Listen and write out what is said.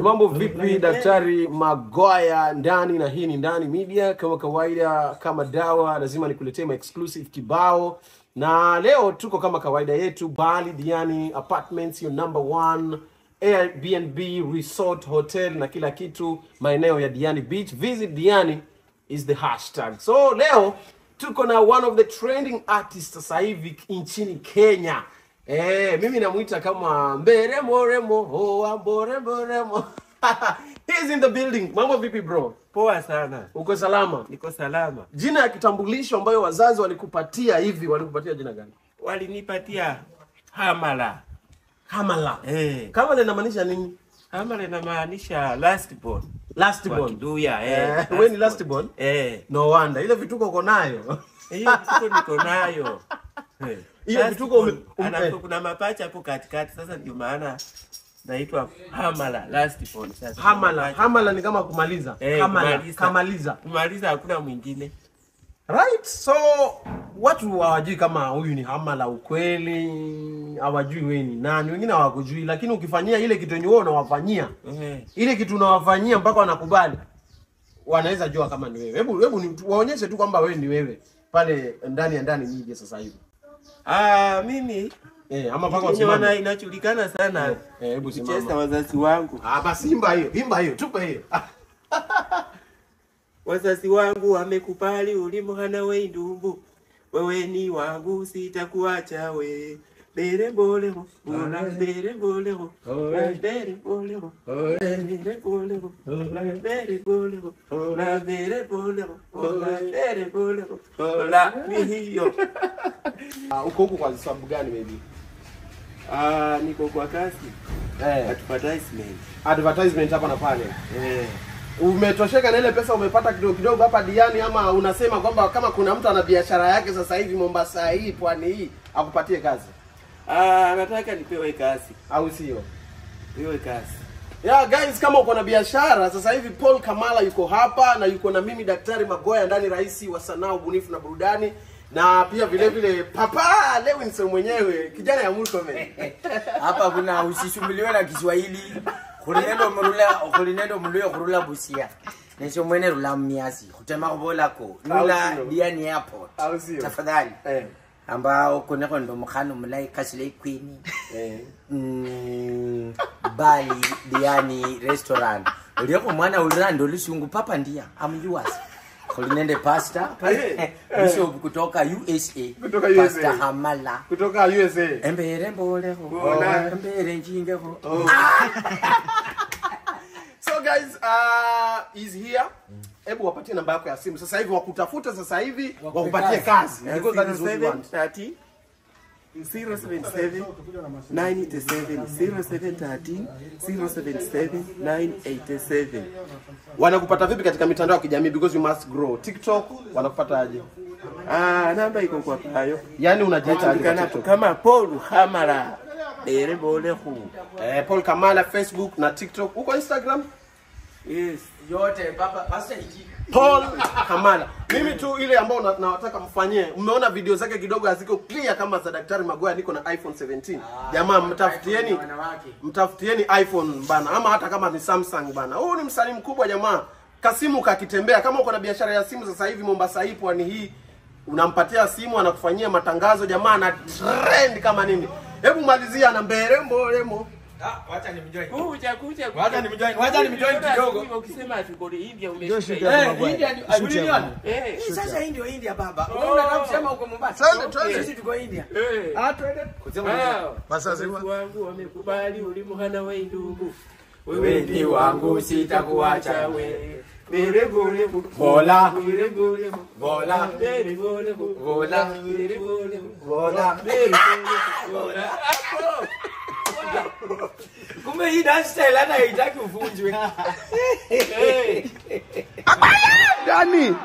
Mambo vipi, Daktari Magoya ndani, na hii ni Ndani Media. Kama kawaida, kama dawa, lazima nikuletee ma exclusive kibao, na leo tuko kama kawaida yetu Bali Diani Apartments, your number one Airbnb resort hotel na kila kitu maeneo ya Diani Beach. Visit Diani is the hashtag. So leo tuko na one of the trending artists sasa hivi nchini Kenya. Mimi namuita kama Mberemo Remo, oh Mboremo Remo. He's in the building. Mambo vipi bro? Poa sana. Uko salama? Niko salama. Jina ya kitambulisho ambayo wazazi walikupatia hivi, walikupatia jina gani? Walinipatia Hamala. Hamala. Hamala inamaanisha nini? Hamala inamaanisha last born. Last born. Kiduya, Wewe ni last born? Eh. No wonder. Ile vituko uko nayo. Hiyo vituko niko nayo. Hiyo vituko kuna mapacha hapo katikati, sasa ndio maana naitwa Hamala, last born. Sasa Hamala, Hamala ni kama kumaliza. Hamala, kumaliza. Kamaliza. Kumaliza, hakuna mwingine. Right, so watu hawajui kama huyu ni Hamala ukweli, hawajui wewe ni nani, wengine hawakujui, lakini ukifanyia ile kitu yenye wewe unawafanyia, ile kitu unawafanyia mpaka wanakubali, wanaweza jua kama ni wewe. Hebu waonyeshe tu kwamba wewe ni wewe pale ndani ya Ndani Media sasa hivi. Ah, mimi ama mpaka yenye wana wasimame. inajulikana sana. Hebu Kucheza simama. wazazi wangu. Ah, basi imba hiyo, imba hiyo, tupe hiyo. Wazazi wangu wamekubali ulimuhana we indumbu. Wewe ni wangu, sitakuacha we. Bere bolero, bola bere bolero, bere bolero, bere bolero, bere bolero, bola bere bolero, bola bere bolero, bola ni hiyo. Ah, uko huku kwa sababu gani maybe? Ah, niko kwa kazi. Advertisement. Advertisement hapa na pale. Eh. Umetosheka na ile pesa umepata kidogo kidogo hapa Diani, ama unasema kwamba kama kuna mtu ana biashara yake sasa hivi Mombasa hii, pwani hii, akupatie kazi? Ah, nataka nipewe kazi. Au sio? Nipewe kazi. Yeah guys, kama uko na biashara sasa hivi Paul Kamala yuko hapa na yuko na mimi Daktari Magoya ndani, rais wa sanaa, ubunifu na burudani, na pia vile vile Papa Lewinson mwenyewe, kijana ya Murkomen. Hapa kuna usisumbuliwe na Kiswahili. Khulinendo mrula, khulinendo mluyo khurula Busia. Nesho mwene rula Mmiasi. Khutema khubolako. Nula Au sio? Diani Airport. Au sio? Tafadhali. Ambao kuneko ndo mkhano mulai kasile queen. Bali Diani Restaurant. Ulioko mwana ulirando lusungu papa ndia. I'm yours. Khulinende pastor. Bishop kutoka USA. Kutoka USA. Pastor Hamala. Kutoka USA. Embere mboleko. Bola. Embere njingeko. So guys, he's here. Hebu wapatie namba yako ya simu sasa hivi wakutafuta sasa hivi wakupatie kazi. Because that is what we want. 0730 077 987 0713 077 987. Wanakupata vipi katika mitandao ya kijamii, because you must grow? TikTok wanakupata aje? Ah, namba iko kwa payo. Yaani unajiita aje kwa Najulikana TikTok? kama Paul Hamala. Bere bolehu. Paul Kamala Facebook na TikTok. Uko Instagram? Yes. Yote papa pastor itika. Paul Kamala. Mimi tu ile ambao nawataka mfanyie. Mmeona video zake kidogo haziko clear kama za Daktari Magoya, niko na iPhone 17. Jamaa, mtafutieni Wanawake. mtafutieni iPhone bana, ama hata kama ni Samsung bana. Huyu ni msanii mkubwa jamaa. Kasimu kakitembea. Kama uko na biashara ya simu sasa hivi Mombasa hii, pwani hii, unampatia simu anakufanyia matangazo jamaa, na trend kama nini. Hebu malizia na mbere mboremo. Ah, wacha nimjoin. Kuja kuja. Wacha nimjoin, wacha nimjoin kidogo. Ukisema tuko India umeshika. India ni uliniona? Eh. Hii sasa hii ndio India baba. Wewe unataka kusema uko Mombasa? Twende, twende. Sisi tuko India. Eh. Ah, twende. Kusema Ah, Wazazi wangu wamekubali ulimuhana we ndugu. Wewe ni wangu, sitakuacha we. Bere bole Bola. Bere bole Bola. Bere bole Bola. Bere bole Bola. Bere bole Bola. Hapo. Kumbe hii dance style hata haitaki ufunjwe. Eh. Ndani.